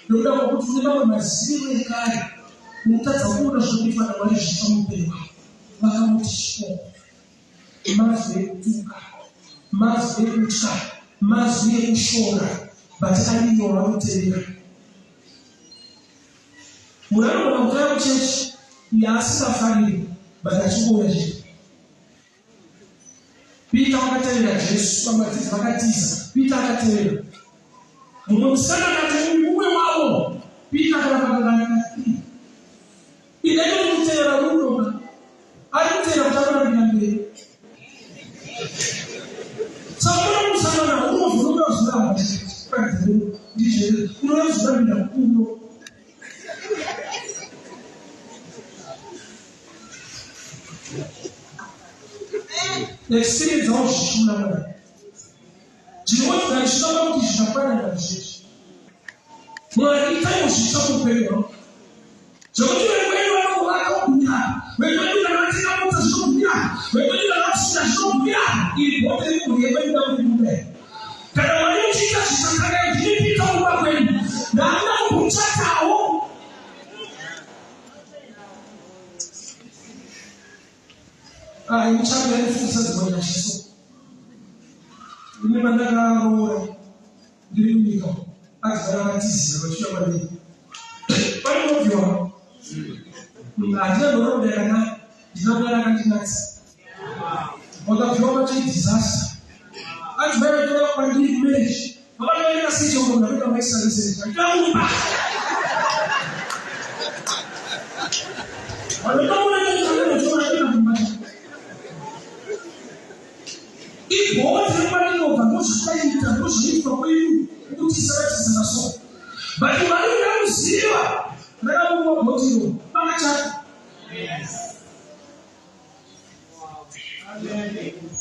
nokuda kwokuti une mamwe maziviro ekare, unotadza kuona zvinokuitwa naMwari zvitsva muupenyu hwako. Vakamuti chipoko, mazwi ekutuka, mazwi ekutya, mazwi ekushora, but ariyo vanotevera. Munhu anogona kutouya kuchechi yaasingafariri, but achingouya chete. Peter wakatevera Jesu, vamwe vadzidzi vakatiza, Peter akatevera. Mumwe musikana akati, uyu mumwe wavo. Peter akaramba akati, Ida iri kutevera rudo ka. Ari kutevera kuti anorambira mberi. Saka unoona musangana unozvinoda kuzviramba ndizvo unoda kuzvirambira kuno. Experience awo zvichimuna Mwari. Tinoti ndaishamba kuti zvakafanana nezvizvi. Mwari itai muzvitsva muupenyu hwangu. Zvekuti vekwedu vanovaka vogumira, vekwedu kana vatenga mota zvinogumira, vekwedu kana vasvika zvinogumira. Iri bhote remhuri yekwedu da kuti bude. Kana Mwari uchiita zvichakadai ndinipika kumba kwedu. Ndakuda kukuchatawo. Ah, muchato yaifungisa dzimwe nyashiso. Ini pandakaroora ndiri munyika adzivara vakatizira vachiuya kwandiri. Panobviwa handina nhoroondo yakanaka, ndina Mwari akandinatsa. Wakabviwa pachi disaster. Adzimai vachiuya kwandiri kumarriage. Vakatoenda secho munhu anoita maisiraisei. Ndamupa. Ibhoti rekwarinobva ndozvakaita ndozvinoitwa kwenyu kutisaratidza so. But Mwari unomuziva rakamupa bhoti iro pakachata.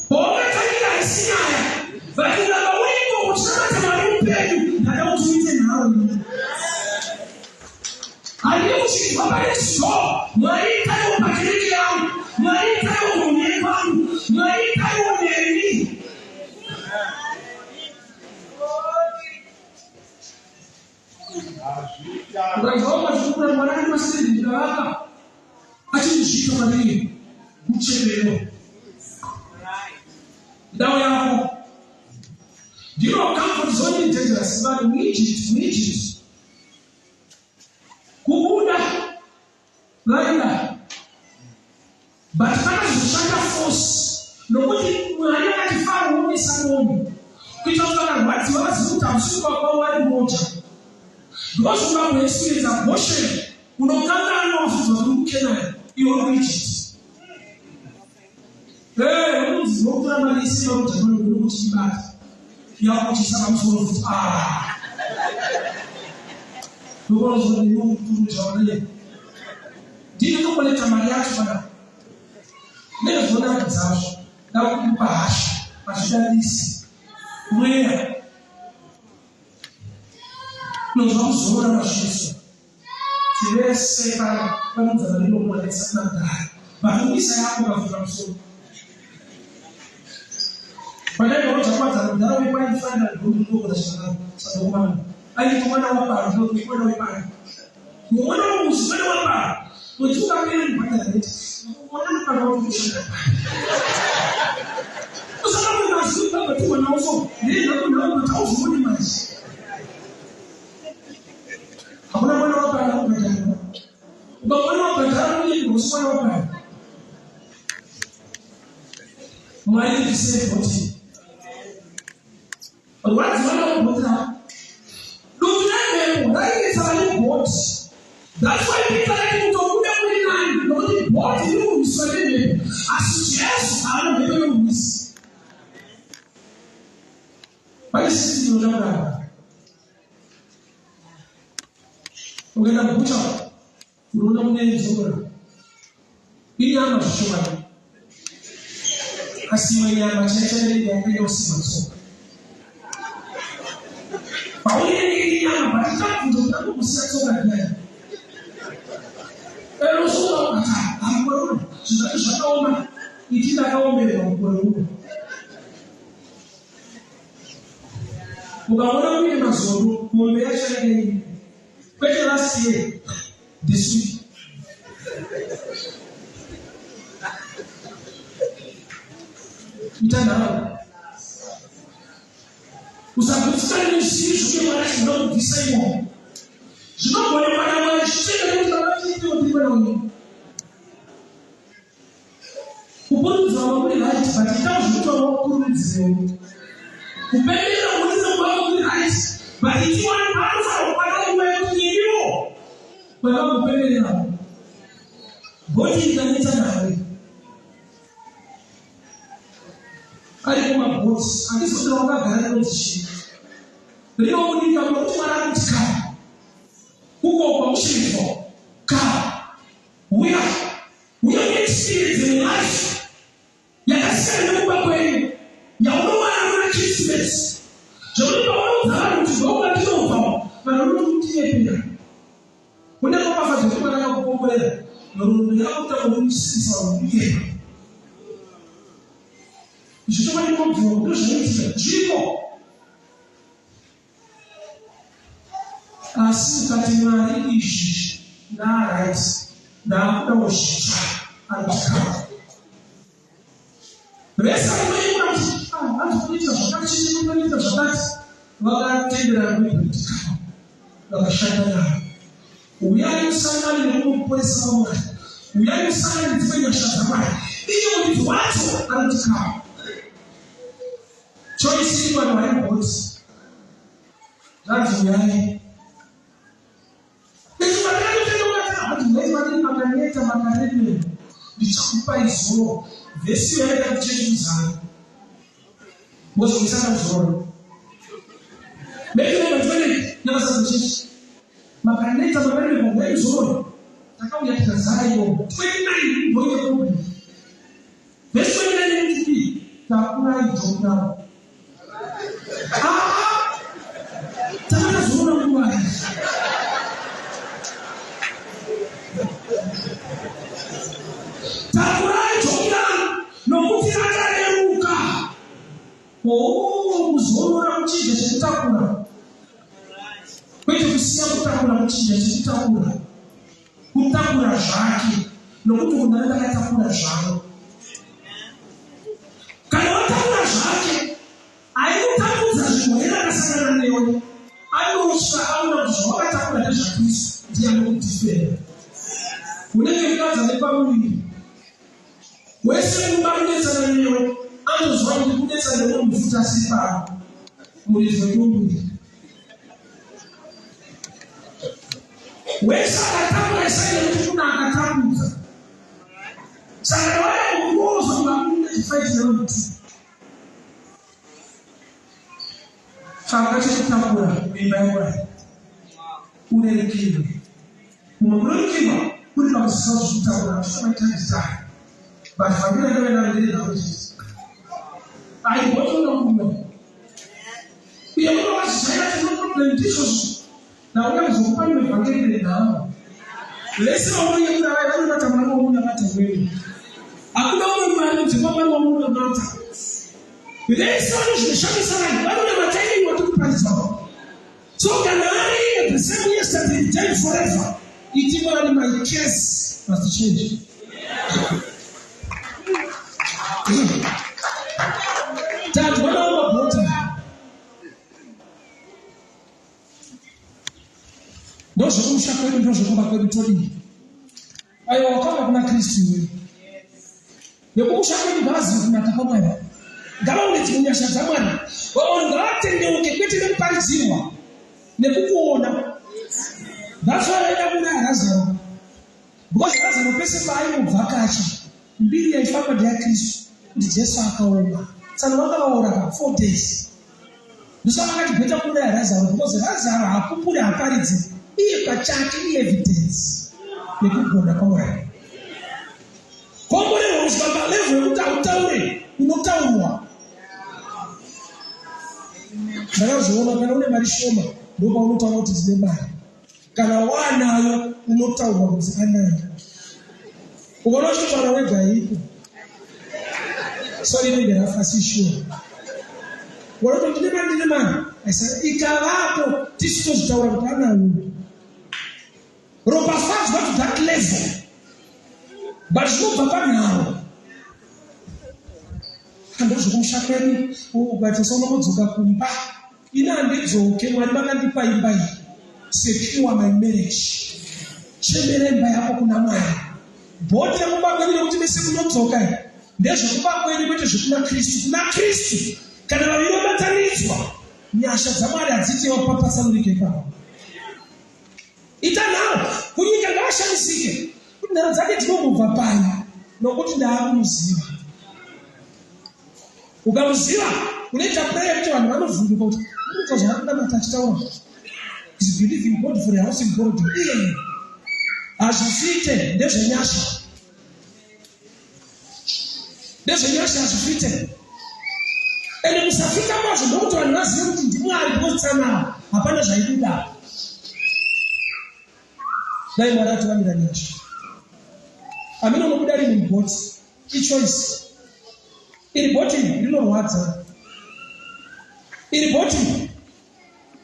Paungatangira haisi nyaya, but kuramba uriko uchinamata Mwari mupenyu, ndada kuti uite nharo ini. Handidi kusvikirwa pane chiso. Mwari itaiwo pakereke yangu, Mwari itaiwo kumhuri kwangu, Mwari itaiwo neni. Ukanzwa vachikura Mwari andimasiri ndikavaka achindizviita kwandiri muchemero ndau yako ndino comfort zone iri dangerous vanhu muEgypt muEgypt kubuda vaida but vakazoshanda force nokuti Mwari akati Faro womisa bonde kuita kuti vakarwadziwa vazive kuti hamusi kuba kwavo vari moja because ukamboexperienza Goshen unokanganwa wafudzwa kuti uri kuKenani iwe uri kuEgypt. Hey, unonzi unotora mari isina kuti unogona kuchibata yakuchisa pamusoro futi ah ndokuruja ndini ndokolekta mari yacho pana nezvonakadzazvo ndakukupa hasha hazvidadisi mweya unonzwa kuzorora mazviso Tivese pano vanonzana ninokuwanisa kuna mudhara vanomisa yako kavhura musoro pandainoroja kuwadzana mudhara wekwaindifanira ndinogona zvakanaka sadokumana aiti mwana wapano ndinoti mwana wepano mwana wemuzi mwana wapano mwedzi ukapera ndibhadhara reti mwana unopana watokushanda usaka munhu azivi baba ti mwana uso ndeinhakunhau kuti auzooni manje Hakuna mwana wapana kubhadhara. Ukamwana wabhadhara unenge usi mwana wapana. Mwari ndisei bhoti. Rwadzi mwana wabhoti rako. Dutu remhepo rainetsa vari bhoti. That's why Peter akati kutobuda kuri nani nokuti bhoti riri kurwiswa nemhepo asi Jesu haana mhepo yekurwisa. Pane sisi inoda kuramba. Ukaenda kubucha unoona mune nzora. Inyama zvishomayo. Asi imwe nyama chaicho inenge yakaenda usina tsoka. But itabvunza kuti andomusiya tsoka ndiyani. Enosuka kuti hamukore uno zvinhu zvacho zvakaoma iti ndakaomerwa mukore uno. Ukaona kuine mazondo mombe yacho yanga iri kwete last year this week. Ita nharo. Usagutsikane nezvisiri zvokuti Mwari achigona kubvisa imomo. Zvinogonekwa naMwari zvichitenda nekuti Baba tiite kuti mwana wenyu. Kuburudzwa kwakuri right but itawo zvekuti vamwe vakukurumidzirewo. Kupemberera kuburitsa kwako kuri right but iti wani paanofanira kubata nguva yekuti neniwo kwakakupembererawo. Bhoti ikanetsa nawe. Ariko mabhoti handizoti rawakagara rinonzi chii. Rinobudirira nokuti Mwari akuti kaa. Kukokwa mushirifo kaa. Uya uya uexperience life yakasiyana nekumba kwenyu yaunowana kuna Christmas. Zvekuti paunoudza vanhu kuti ndokwandinobva vanhu vanoti kutinyepera. Kune ropafadzo yekuti Mwari akakukomborera nhoroondo yako kutanga kusimbisa vanhu kunyepa. Izvi chokwadi ndinobvuma kuti ndozvinoitika zviriko. Asi ukati Mwari izvi ndaaright ndaakudawo zvitsva anotikava. Vese vanoyemura kuti ah, hanzi kunoita zvakati chete kunoita zvakati vakatenderana kuitika vakashanda nayo. Uyai musangane nekunokuporesa kwaMwari. Uyai musangane nedzimwe nyasha dzaMwari. Iye muridzi wacho anoti kawo. Choice iri vanhu vari mubhoti. Zvanzi uyai. Makaneta makaremerwa ndichakupai zororo. Vhesi iyo yaita kuchechi kuzara. Mozomisana kuzororo. Maybe makaneta makaremerwa huyai muzororo. Takauya tikazara imomo. 29 ndoine problem. Vhesi 29 inoti kudii? Takurai joki rangu. Ah! Takatozoona nguva. Takurai joki rangu nokuti rakareruka. Oh, kuzorora kuchinja chekutakura. Kwete kusiya kutakura kuchinja chekutakura. Kutakura zvake nokuti munhu anenge akatakura zvavo. Kana watakura zvake, aikutambudza zvirwere akasangana newe, anotya aona kuti zvawakatakura ndezvaKristu, ndiye anokudifenda. Unenge mukadzi ane pamuviri wese mumba kunetsana newe, anozwa kuti kunetsana nemunhu futi asiri pano muridzi wedumbu iri. Wese akatambura isai nekuti kuna akatambudza. Saka vaya kuroza vamuda chifight nevanhu. Tsvaka chekutambura imba yaMwari. Urerukirwe. Mumwe kurerukirwa kuri pakusisa zvekutambura zvisamaita desire. But vamira ndave naro ndiri naro chete. Aigotoona mumwe. Uye muno vazvijaira tino problem ndizvozvo. Ndauya kuzokupa rimwe vhangeri renhamo. Vese vaunoyemura vaya vanonamata Mwari waunonamata iwewe. Hakuna umwe Mwari kunze kwaMwari waunonamata. Vese vanozvinoshamisa vanhu vanonamata iye watiri kuparidzawo. So kana ari iye the same yesterday, today and forever, iti Mwari my case must change. Tanzwa nawo mabhota. Ndozvekumusha kwedu, ndozvekumba kwedu todii? Aiwa wakauya kuna Kristu iwewe. Vekumusha kwedu ngavazive kunaka kwaMwari. Ngavaone dzimwe nyasha dzaMwari. Vamwe ngavatendeuke kwete nekuparidzirwa nekukuona. That's why vaida kuuraya Razaro. Because Razaro pese paaingobvakacha mbiri yaifamba ndeyaKristu kuti Jesu akaoma. Saka vanga vaora ka 4 days. Ndosaka vakati better kuuraya Razaro because Razaro haapupuri haaparidzi iye pachake ievidence yekugona kwaMwari. Komborerwa kusvika palevel yekuti hautaure unotaurwa. Ndakazviona kana une mari shoma ndopaunotaura kuti ndine mari. Kana waanayo unotaurwa kunzi anayo. Ukaona uchitotaura wega haipo. Sorry inenge rafa si sure. Ukaona kuti ndine mari ndine mari. Aisa ikavapo tisu tozvitaura kuti anayo. Ropafadzwa to that level. But zvinobva panharo. Ndozvekumusha kwedu but usaona kudzoka kumba. Ini handidzoke Mwari vakandipa imba iyi. Secure my marriage. Chemera imba yako kuna Mwari. Bhoti rekumba kwenyu nekuti mese munodzoka iyi ndezvekumba kwenyu kwete zvekuna Kristu. Kuna Kristu kana vaviri vabatanidzwa nyasha dzaMwari hadziti wapapatsanurike ipapo. Ita nharo kunyika ngavashamisike kuti nharo dzake dzinombobva pai nokuti ndaakumuziva. Ukamuziva unoita prayer yekuti vanhu vanovhunduka kuti unonzwa zvaari kunamata achitaura. Is believing God for a house in Borrowdale. Iye hazvifite ndezvenyasha. Ndezvenyasha hazvifite. Ende kusafita kwazvo ndokuti vanhu vazive kuti ndiMwari because tsanana hapana zvaibuda. Dai Mwari atiwanira nyasha. Amene unobuda rini mubhoti? Ichoice. Iri bhoti rinorwadza. Iri bhoti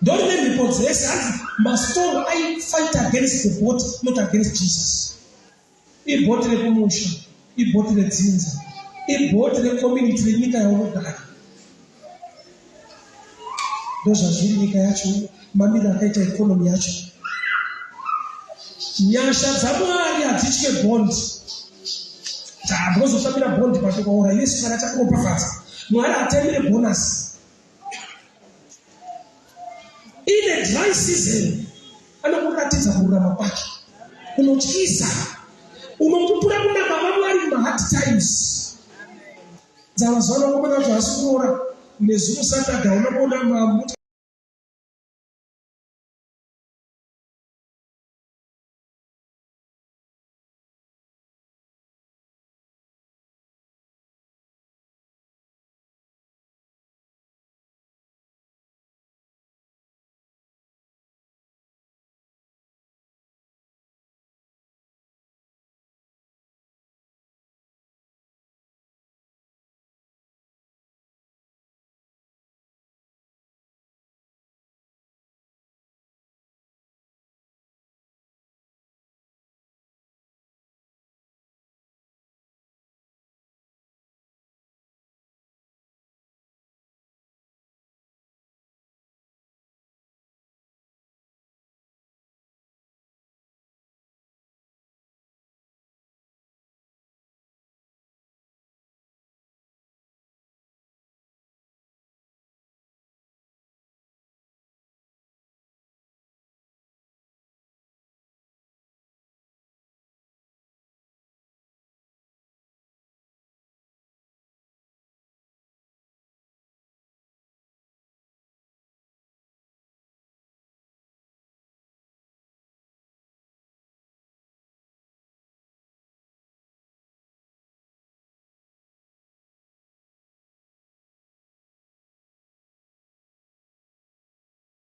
ndorine mhepo dzese hanzi mastorm aifight against the boat not against Jesus. Ibhoti rekumusha, ibhoti redzinza, ibhoti recommunity renyika yaunogara. Ndozvazviri nyika yacho, mamiriro akaita economy yacho. Nyasha dzaMwari hadzitye bond. Ndozotambira bond patokaora Yesu Mwari achakuropafadza. Mwari hatamire bonus. In a dry season anokuratidza kururama kwake kunotyisa. Unopupura kunaka kwaMwari mumahard times. Dzava zuva vakomana vacho hasi kuroora nezuro Saturday hauna kuona mamuti.